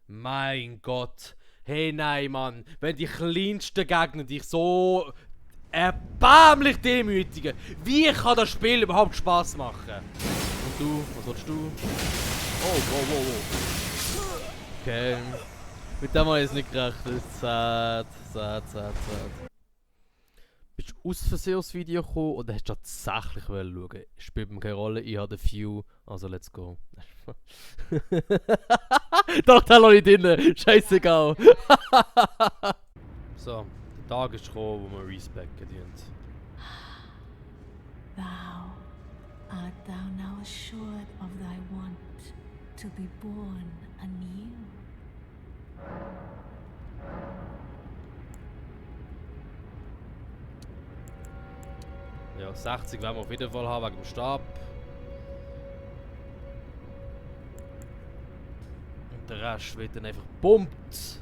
Mein Gott. Hey, nein, Mann. Wenn die kleinsten Gegner dich so erbärmlich demütigen, wie kann das Spiel überhaupt Spaß machen? Und du? Was willst du? Oh, wow, wow, wow. Okay. Mit dem habe ich jetzt nicht gerechnet. Sad. Bist du aus Versehen aufs Video gekommen oder hast du tatsächlich schauen? Spielt mir keine Rolle, ich habe den View, also let's go. Doch, da noch nicht drin, scheißegal. So, der Tag ist gekommen, wo man Respect verdient. Thou art thou now assured of thy want to be born anew? Ja, 60 werden wir auf jeden Fall haben wegen dem Stab. Und der Rest wird dann einfach gepumpt.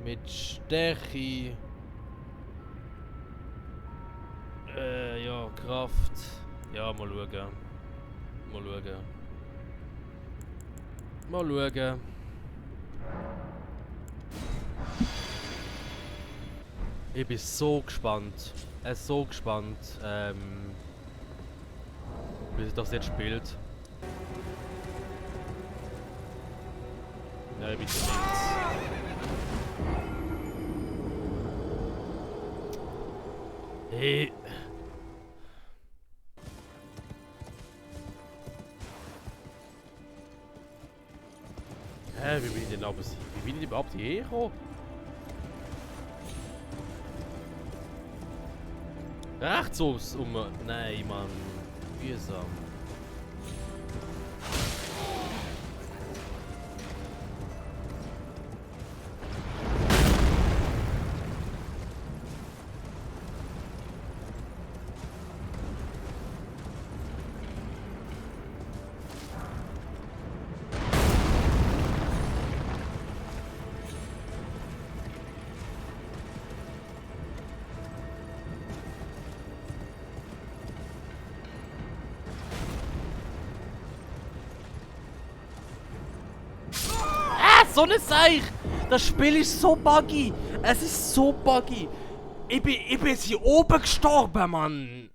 Mit Stärke. Ja, Kraft. Ja, mal schauen. Mal schauen. Ich bin so gespannt. So gespannt, wie sich das jetzt spielt. Ja, ich bin zu links. Hey. Hä, wie bin ich denn aber... Wie bin ich überhaupt hierher gekommen? Rechts um... Nein, Mann. Mühsam. So eine Seich! Das Spiel ist so buggy! Es ist so buggy! Ich bin jetzt hier oben gestorben, Mann!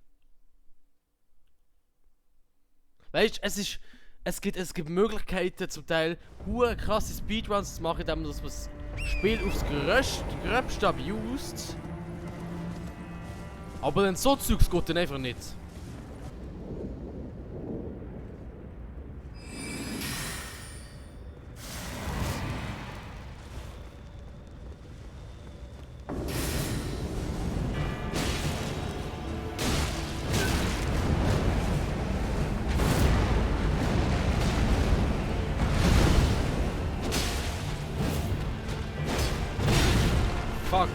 Weißt du, es gibt Möglichkeiten, zum Teil hure krasse Speedruns zu machen, indem man das Spiel aufs Gröbste abused. Aber dann so Zeugs geht dann einfach nicht. Fuck.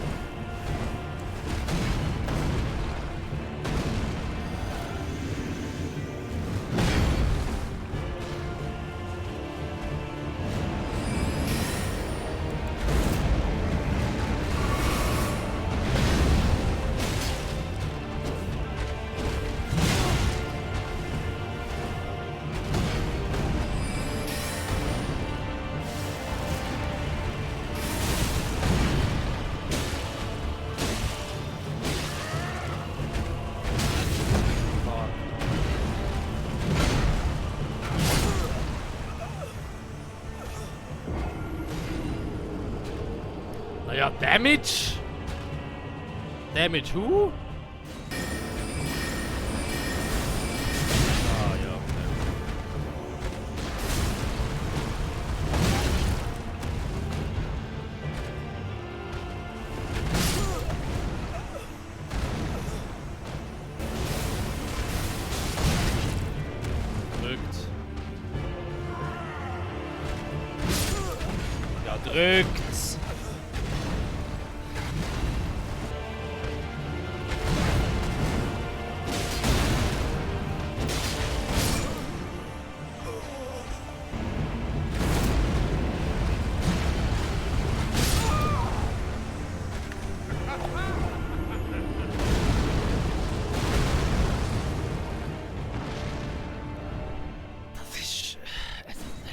Naja, Damage? Damage who? Ah, ja. Drückt. Ja, drückt.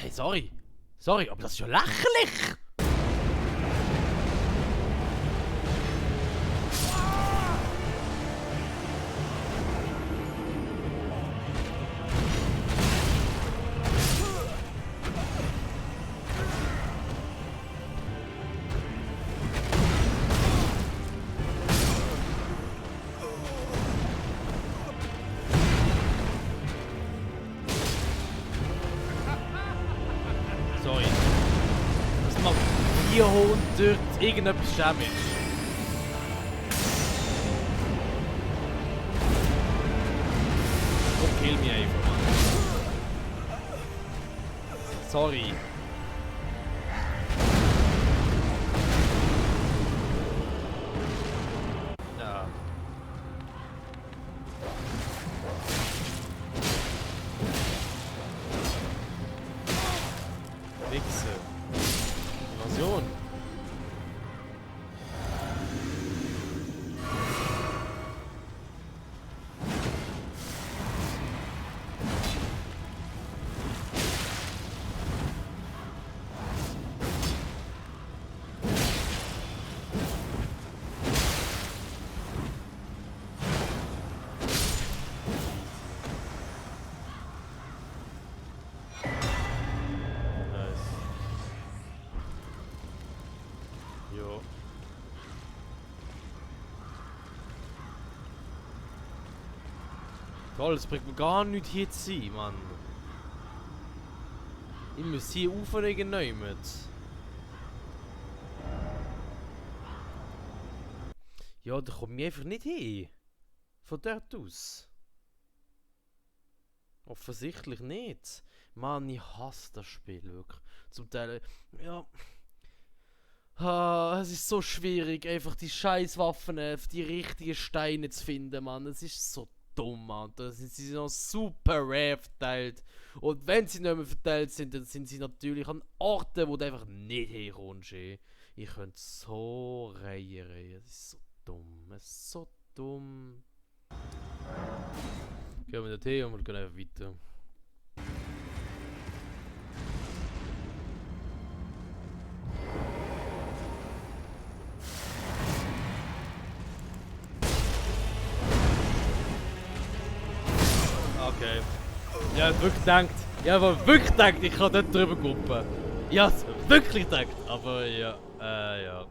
Hey, sorry. Sorry, aber das ist ja lächerlich. 400 irgendetwas Damage. Komm, kill mich einfach. Sorry. Ja. Wichse. Invasion. Jo. Toll, es bringt mir gar nichts hier zu sein, Mann. Ich muss hier aufregen nehmen. Ja, da komme ich einfach nicht hin. Von dort aus. Offensichtlich nicht. Mann, ich hasse das Spiel wirklich. Zum Teil, ja. Es ist so schwierig, einfach die Scheißwaffen auf die richtigen Steine zu finden, Mann. Es ist so dumm, Mann. Da sind sie noch super rare verteilt. Und wenn sie nicht mehr verteilt sind, dann sind sie natürlich an Orten, wo du einfach nicht hinkommst. Ich könnte so reiern. Es ist so dumm. Es ist so dumm. Gehen wir dorthin und wir gehen einfach weiter. Okay. Ich habe wirklich gedacht, ich kann dort drüber gucken. Ich habe es wirklich gedacht, aber ja, ja.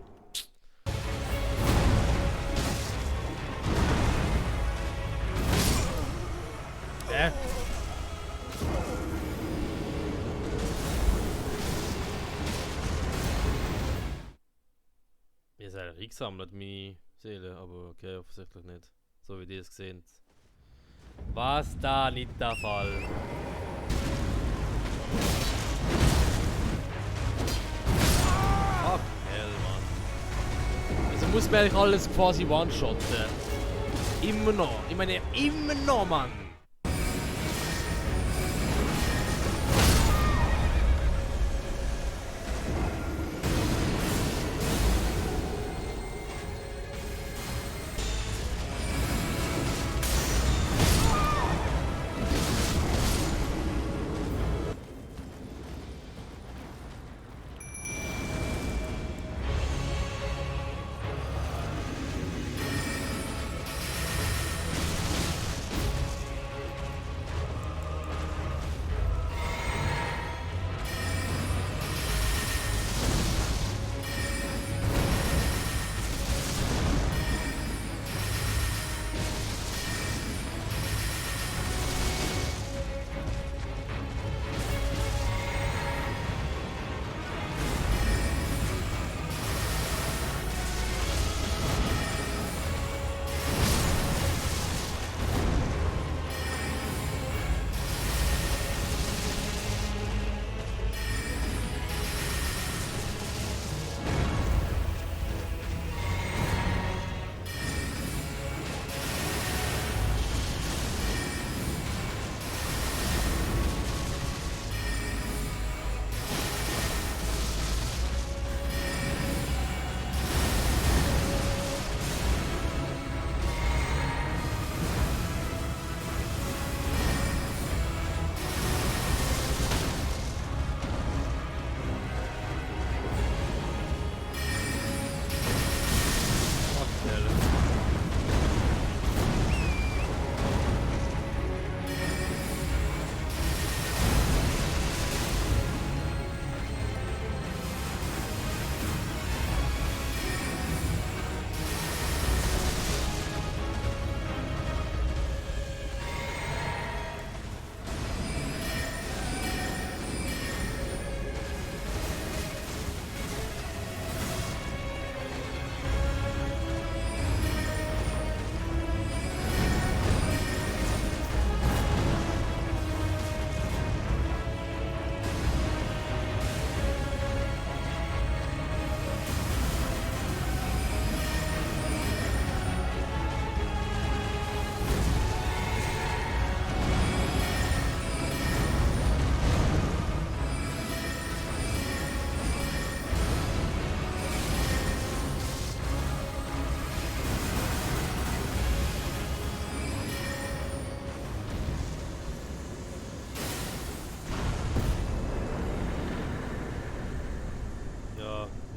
Ich habe eigentlich eingesammelt, meine Seele, aber okay, offensichtlich nicht. So wie die es gesehen. Was da nicht der Fall? Fuck hell, Mann. Also muss man eigentlich alles quasi one-shotten. Immer noch. Ich meine, immer noch, Mann.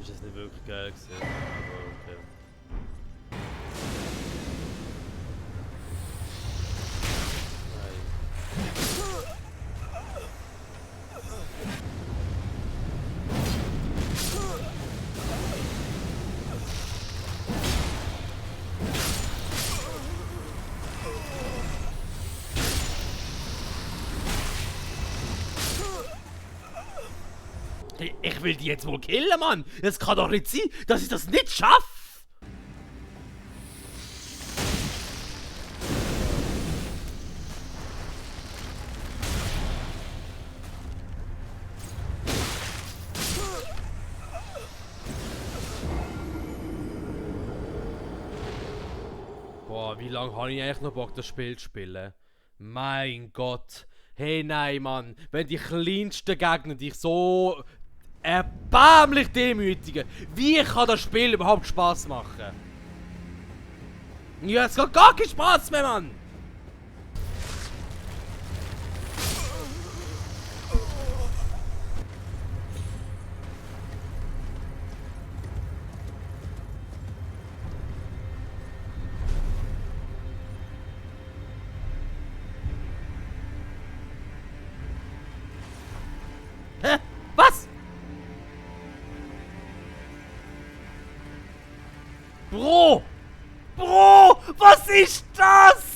Ist das nicht wirklich geil gewesen? Aber okay. Ich will die jetzt wohl killen, Mann! Es kann doch nicht sein, dass ich das nicht schaffe! Boah, wie lange habe ich eigentlich noch Bock, das Spiel zu spielen? Mein Gott! Hey, nein, Mann! Wenn die kleinsten Gegner dich so erbärmlich demütigen, wie kann das Spiel überhaupt Spaß machen? Ja, es hat gar keinen Spaß mehr, Mann! Hä? Was? Bro! Bro! Was ist das?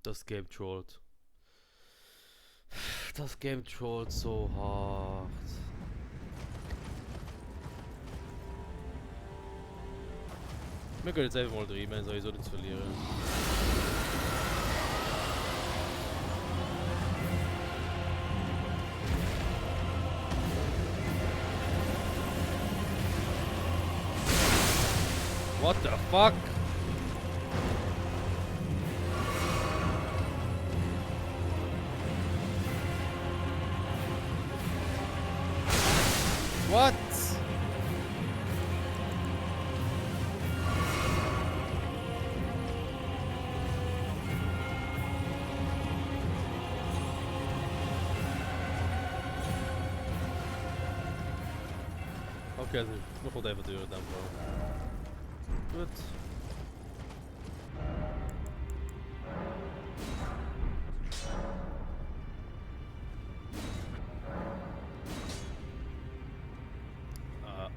Das Game trollt. Das Game trollt so hart. Wir können jetzt einfach mal rein, wenn sowieso nichts verlieren. What the fuck? What? Okay, also wir kommen einfach durch in dem Fall. Gut.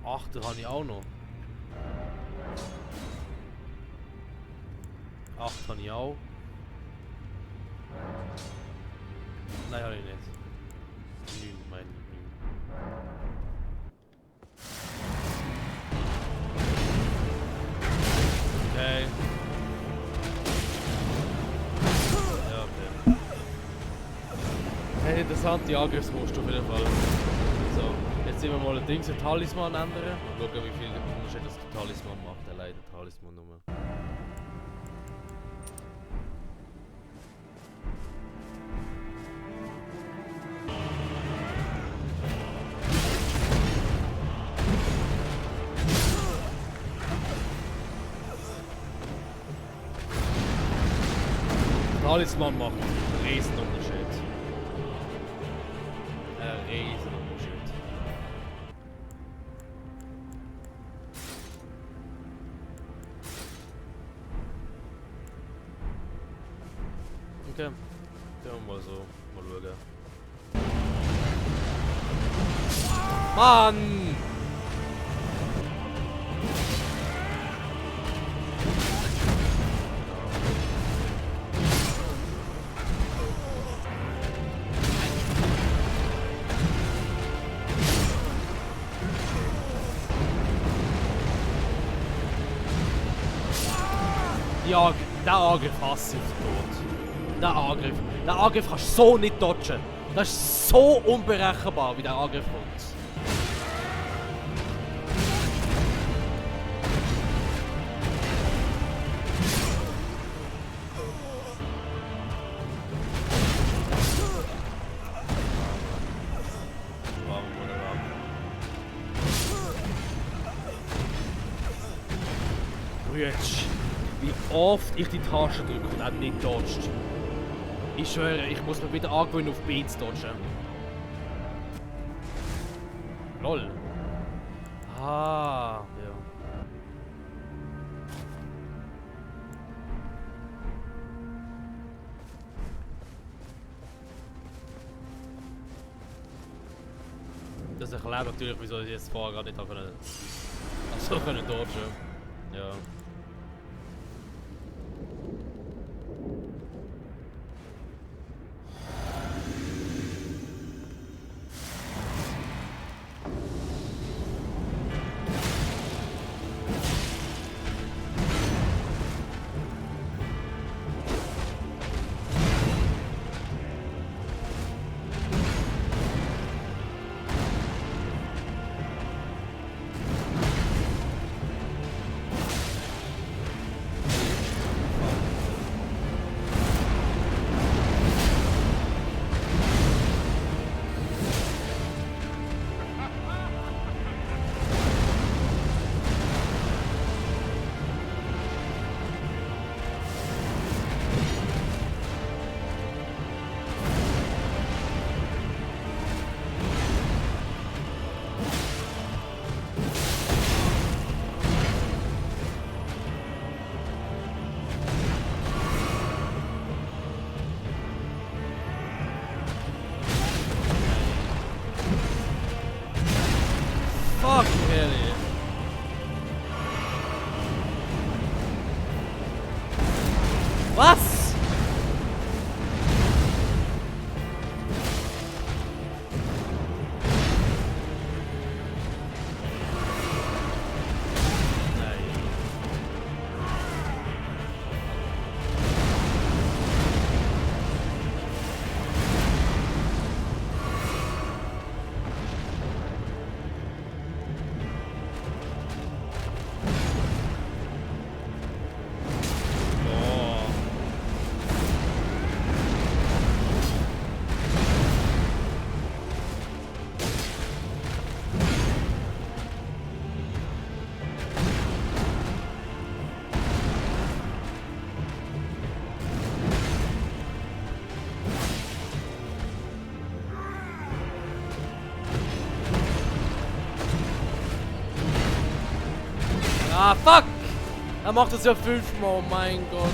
Achter habe ich auch noch. 8 habe ich auch. Nein, habe ich nicht. 9 meine ich. 9. Okay. Ja, okay. Hey, interessante Angriffsmuster auf jeden Fall. So, jetzt sehen wir mal ein Ding, ein Talisman ändern. Und schauen, wie viel Unterschied das der Talisman macht. Der leider Talisman nur. Talisman macht einen riesen Unterschied. Ein riesen Unterschied. Okay, gehen wir mal so, mal schauen. Mann! Ja, der Angriff hasse ich auf den Tod. Der Angriff kannst du so nicht dodgen. Und das ist so unberechenbar, wie der Angriff kommt. Brütsch, wie oft ich die Tasche drücke und auch nicht dodgt. Ich schwöre, ich muss mir wieder angewöhnen, auf B zu dodgen. Lol. Ah, ja. Das erklärt natürlich, wieso ich jetzt vorher gerade nicht dodgen konnte. Ja. Fuck, Ellie. Was? Ah, fuck! Er macht das ja 5-mal, oh mein Gott.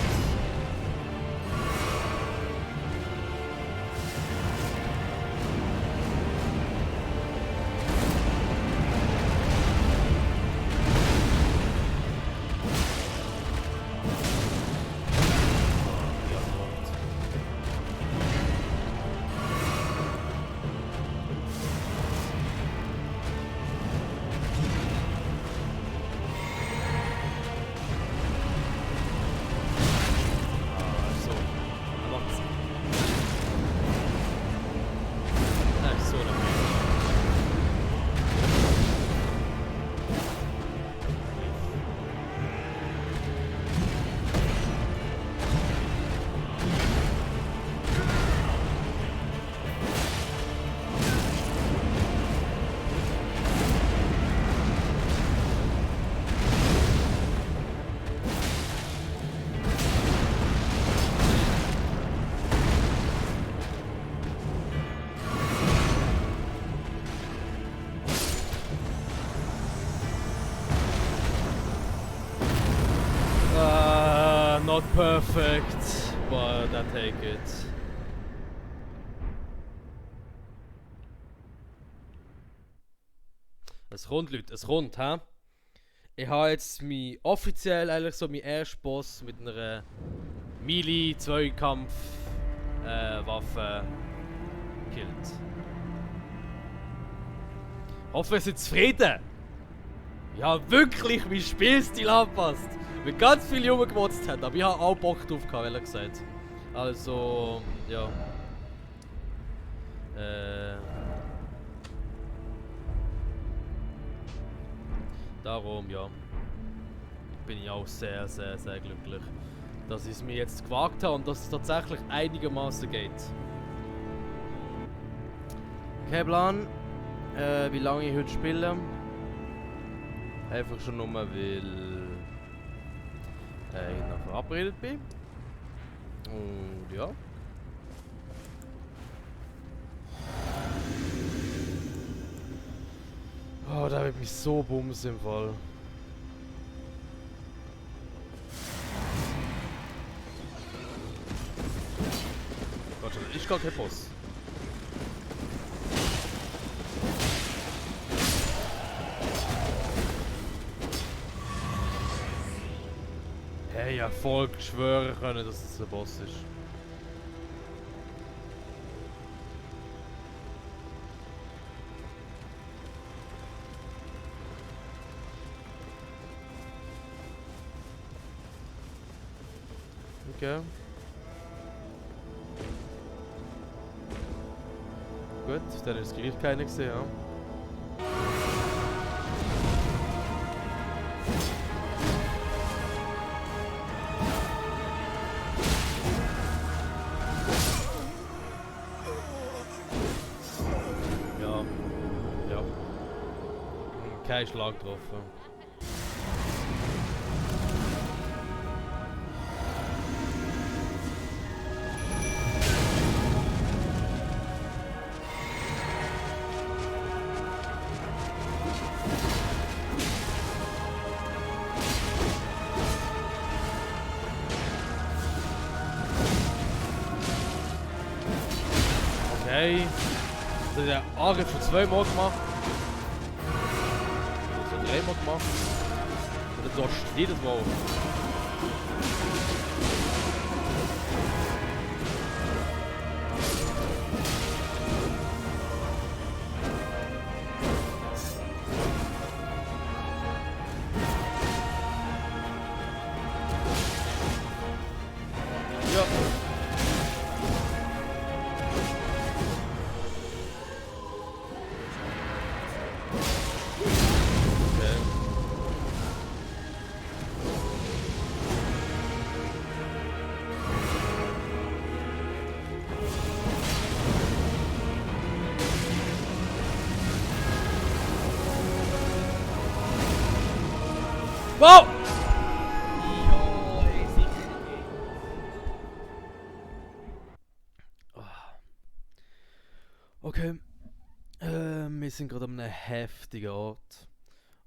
Not perfect, but I take it. Es kommt, Leute, es kommt, hä? Ich habe jetzt offiziell eigentlich so meinen ersten Boss mit einer Melee-Zweikampf Waffe gekillt. Hoffe, ihr seid zufrieden. Ja, wirklich, mein Spielstil anpasst. Weil ganz viele Jungen gemotzt haben, aber ich habe auch Bock drauf gehabt, ehrlich gesagt. Also, ja. Darum, ja, bin ich auch sehr, sehr, sehr glücklich, dass ich es mir jetzt gewagt habe und dass es tatsächlich einigermaßen geht. Kein Plan, wie lange ich heute spiele. Einfach schon nur, weil ich noch verabredet bin. Und ja. Oh, da wird mich so bumsen im Fall. Gott, ich gar kein Boss. Hey, ja, voll schwören können, dass es der Boss ist. Okay. Gut, dann ist gleich keiner gesehen, ja. Ja. Kein Schlag getroffen. Okay. Das hat der Angriff schon 2 Mal gemacht. Oder so 3 Mal gemacht. Oder du hast jedes Mal. Ja. Wow! Okay. Wir sind gerade an einem heftigen Ort.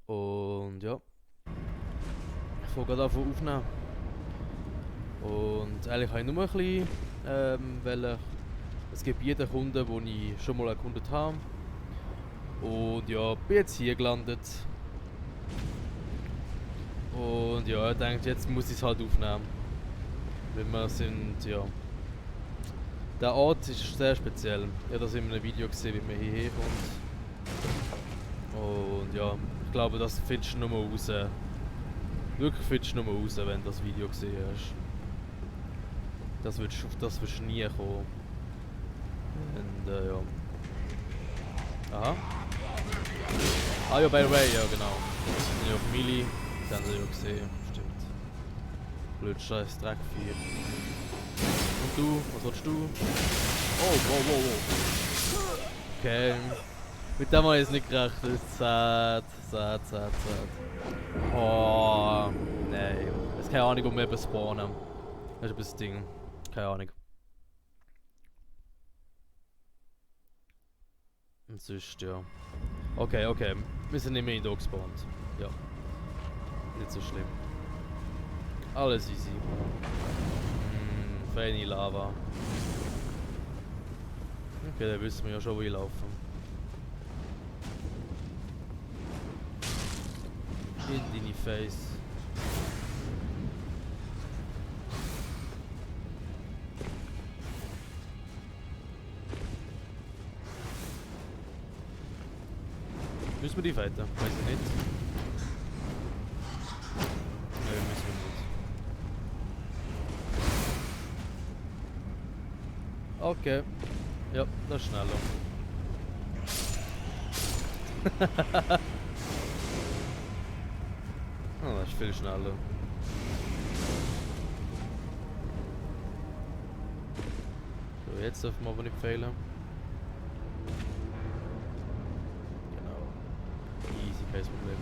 Und ja. Ich fange gerade an aufnehmen. Und eigentlich habe ich nur ein bisschen ein Gebiet erkunden, das ich schon mal erkundet habe. Und ja, bin jetzt hier gelandet. Und ja, ich denke, jetzt muss ich es halt aufnehmen. Weil wir sind, ja. Der Ort ist sehr speziell. Ich habe das in einem Video gesehen, wie man hierher kommt. Und ja, ich glaube, das findest du nur raus. Wirklich findest du nur raus, wenn du das Video gesehen hast. Auf das wirst du nie kommen. Und ja. Aha. Ah ja, by the way, ja genau. Ich bin auf Mili. Das haben sie ja gesehen, stimmt. Blöd scheiß Dreckvieh. Und du, was willst du? Oh, wow. Okay. Mit dem habe ich jetzt nicht gerechnet. Sad. Oh, nein. Es ist keine Ahnung, ob wir eben spawnen. Das ist ein Ding. Keine Ahnung. Und sonst, ja. Okay. Wir sind nicht mehr in hier gespawnt. Ja. Nicht so schlimm. Alles easy. Feine Lava. Okay, dann wissen wir ja schon, wo ich laufe. In deine Face. Müssen wir die fighten? Weiß ich nicht. Nein, müssen wir nicht. Okay. Ja, das ist schneller. Oh, das ist viel schneller. So, jetzt dürfen wir aber nicht fehlen. Genau. Easy, kein Problem.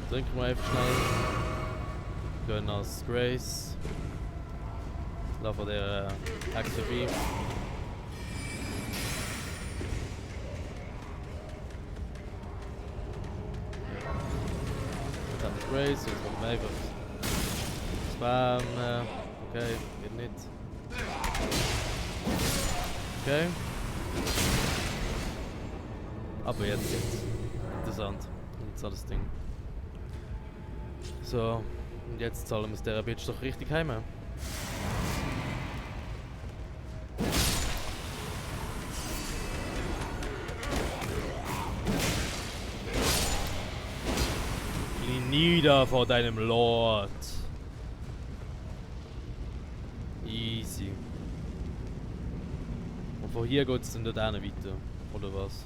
Trinken wir einfach schnell. Gehen als Grace. Laufen der Hex vorbei. Dann Grace, jetzt kommt man einfach Spam. Okay, geht nicht. Okay. Aber jetzt geht's. Interessant. Jetzt hat das Ding. So, und jetzt zahlen wir es der Bitch doch richtig heim. Knie nieder vor deinem Lord. Easy. Und von hier geht es dann dort weiter. Oder was?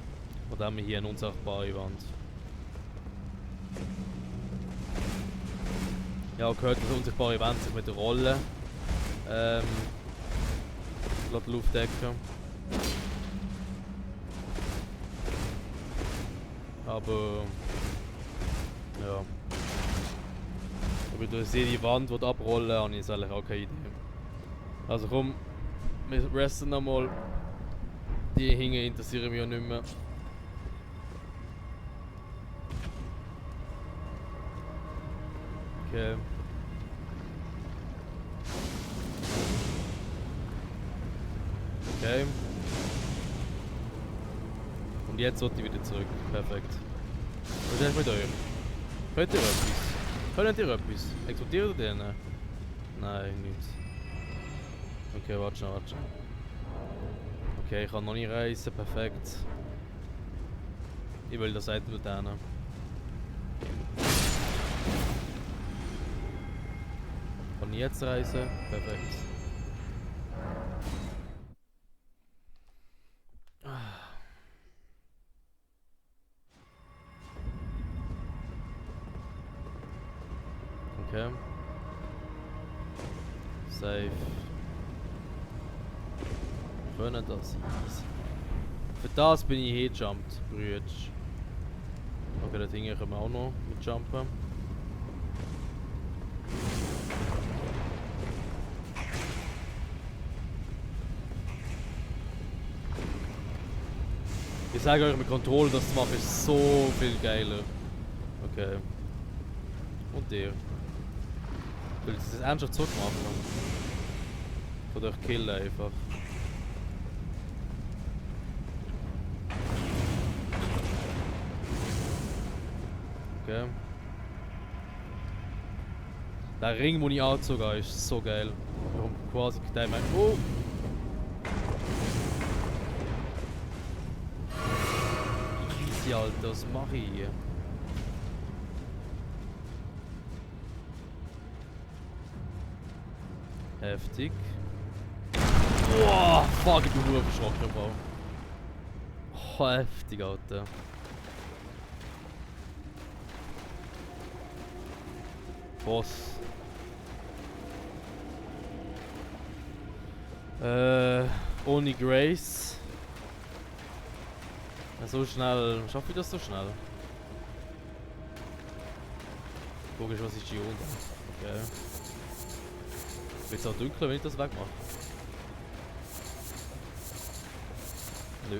Oder haben wir hier eine unsagbare Wand? Ja, gehört, dass unsichtbare Wände sich mit der Rolle die Luft decken. Aber ja. Aber durch die Wand die abrollen, habe ich jetzt eigentlich auch keine Idee. Also komm, wir resten nochmal. Die Hinge interessieren mich ja nicht mehr. Okay. Okay. Und jetzt sollte ich wieder zurück. Perfekt. Was ist mit euch? Könnt ihr etwas? Könnt ihr etwas? Explodiert ihr denn? Nein, nichts. Okay, warte schon, warte schon. Okay, ich kann noch nicht reisen, perfekt. Ich will das Item mit denen. Kann ich jetzt reisen? Perfekt. Okay. Safe. Können das? Für das bin ich hingejumpt, Brütsch. Okay, das Ding können wir auch noch mit jumpen. Ich sage euch, mit Controller das zu machen ist so viel geiler. Okay. Und der. Will ich das ernsthaft zurückmachen? Oder euch killen einfach. Okay. Der Ring, den ich angezogen habe, ist so geil. Quasi der mein. Oh! Easy, Alter, was mache ich hier? Heftig. Boah, fuck, ich bin nur verschrocken, Bro. Oh, heftig, Alter. Boss. Ohne Grace. Ja, so schnell. Schaffe ich das so schnell? Guck, was ist hier unten? Okay. Wird es auch dunkler, wenn ich das wegmache? Nö.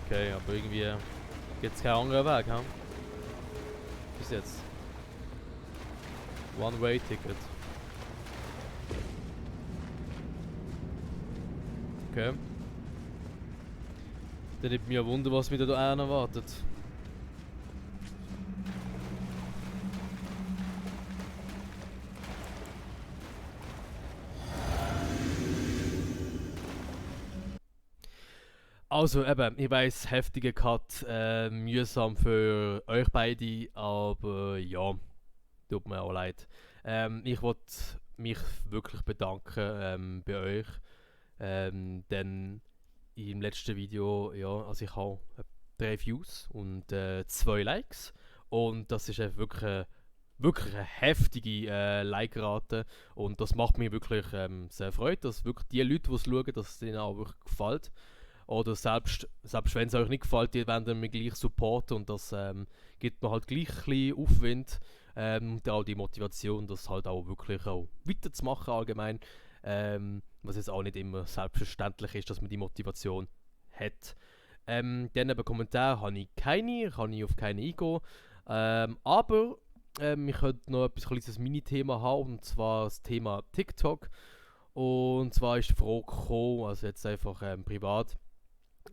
Okay, aber irgendwie gibt es keinen anderen Weg, hm? Bis jetzt. One-Way-Ticket. Okay. Dann nimmt mich ein Wunder, was mich da erwartet. Also eben, ich weiss, heftiger Cut, mühsam für euch beide, aber ja, tut mir auch leid. Ich wollte mich wirklich bedanken bei euch, denn im letzten Video, ja, also ich habe 3 Views und 2 Likes. Und das ist einfach wirklich eine heftige Like-Rate. Und das macht mich wirklich sehr Freude, dass wirklich die Leute, die es schauen, dass es ihnen auch wirklich gefällt. Oder selbst wenn es euch nicht gefällt, die werden mich gleich supporten und das gibt mir halt gleich ein bisschen Aufwind und auch die Motivation, das halt auch wirklich auch weiterzumachen allgemein. Was jetzt auch nicht immer selbstverständlich ist, dass man die Motivation hat. Dann eben Kommentare habe ich keine, kann ich auf keine eingehen. Aber ich könnte noch ein kleines Mini-Thema haben, und zwar das Thema TikTok. Und zwar ist die Frage gekommen, also jetzt einfach privat,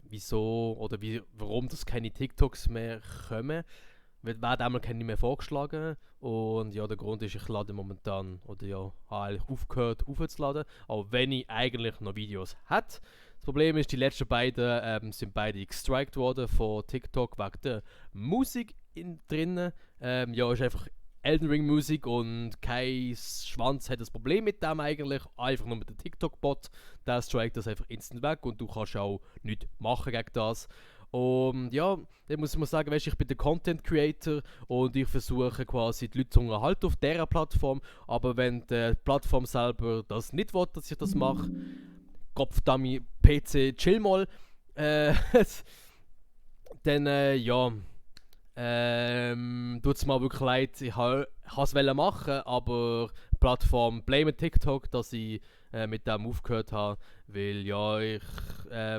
wieso oder warum das keine TikToks mehr kommen. Werden einmal keine mehr vorgeschlagen. Und ja, der Grund ist, ich lade momentan, oder ja, habe eigentlich aufgehört aufzuladen, auch wenn ich eigentlich noch Videos hätte. Das Problem ist, die letzten beiden sind beide gestrikt worden von TikTok wegen der Musik drinnen. Ja, ist einfach Elden Ring Musik und kein Schwanz hat das Problem mit dem eigentlich. Einfach nur mit dem TikTok-Bot. Der strikt das einfach instant weg und du kannst auch nichts machen gegen das. Und ja, dann muss man sagen, weißt, ich bin der Content Creator und ich versuche quasi die Leute zu unterhalten auf dieser Plattform. Aber wenn die Plattform selber das nicht will, dass ich das mache, Kopfdummy PC chill mal, dann ja, tut es mir wirklich leid. Ich wollte es machen, aber die Plattform blame TikTok, dass ich mit dem aufgehört habe, weil ja, ich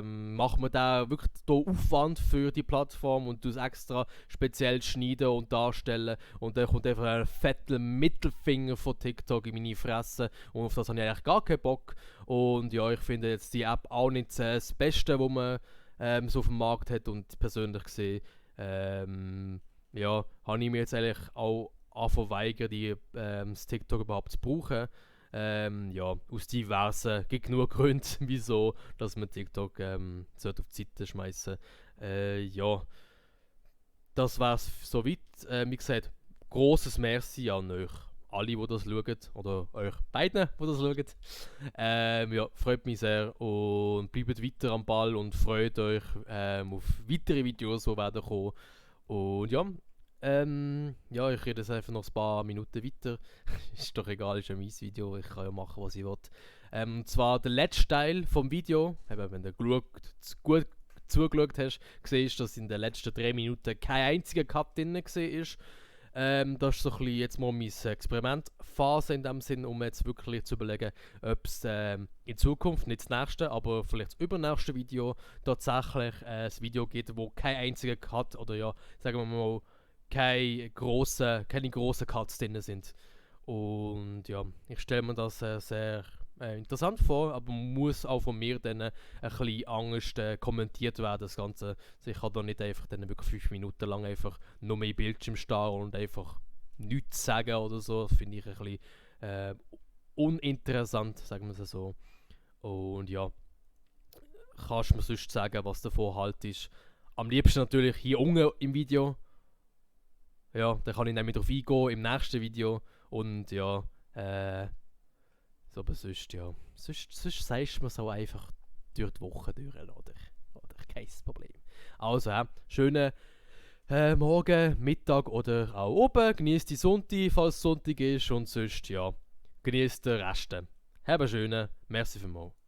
mache mir da wirklich da Aufwand für die Plattform und es extra speziell schneiden und darstellen und dann kommt einfach ein fetter Mittelfinger von TikTok in meine Fresse und auf das habe ich eigentlich gar keinen Bock. Und ja, ich finde jetzt die App auch nicht das Beste, was man so auf dem Markt hat, und persönlich gesehen ja, habe ich mir jetzt eigentlich auch verweigert, das TikTok überhaupt zu brauchen. Ja, aus diversen, gibt genug Gründe, wieso, dass man TikTok sollte auf die Seite schmeißen. Ja, das wär's soweit. Wie gesagt, grosses Merci an euch alle, die das schauen, oder euch beiden, die das schauen. Ja, freut mich sehr und bleibt weiter am Ball und freut euch auf weitere Videos, die werden kommen. Und ja, ja, ich rede jetzt einfach noch ein paar Minuten weiter. Ist doch egal, ist ja mein Video, ich kann ja machen, was ich will. Und zwar der letzte Teil vom Video, eben, wenn du gut zugeschaut hast, siehst du, dass in den letzten 3 Minuten kein einziger Cut drin war. Das ist so ein bisschen jetzt mal meine Experimentphase in dem Sinn, um jetzt wirklich zu überlegen, ob es in Zukunft, nicht das nächste, aber vielleicht das übernächste Video tatsächlich ein Video gibt, wo kein einziger Cut oder ja, sagen wir mal, keine grossen Cuts drin sind. Und ja, ich stelle mir das sehr interessant vor, aber muss auch von mir dann ein bisschen anders kommentiert werden, das Ganze. Also ich kann da nicht einfach dann wirklich 5 Minuten lang einfach nur mehr Bildschirm starren und einfach nichts sagen oder so. Das finde ich ein bisschen uninteressant, sagen wir es so. Und ja, kannst du mir sonst sagen, was der Vorhalt ist? Am liebsten natürlich hier unten im Video. Ja, dann kann ich nämlich darauf eingehen im nächsten Video. Und ja, so, aber sonst, ja. Sonst sagst du mir so einfach durch die Woche durch, oder kein Problem. Also, schönen Morgen, Mittag oder auch oben. Genießt die Sonntag, falls es Sonntag ist. Und sonst, ja, genießt den Rest. Habt einen schönen. Merci vielmals.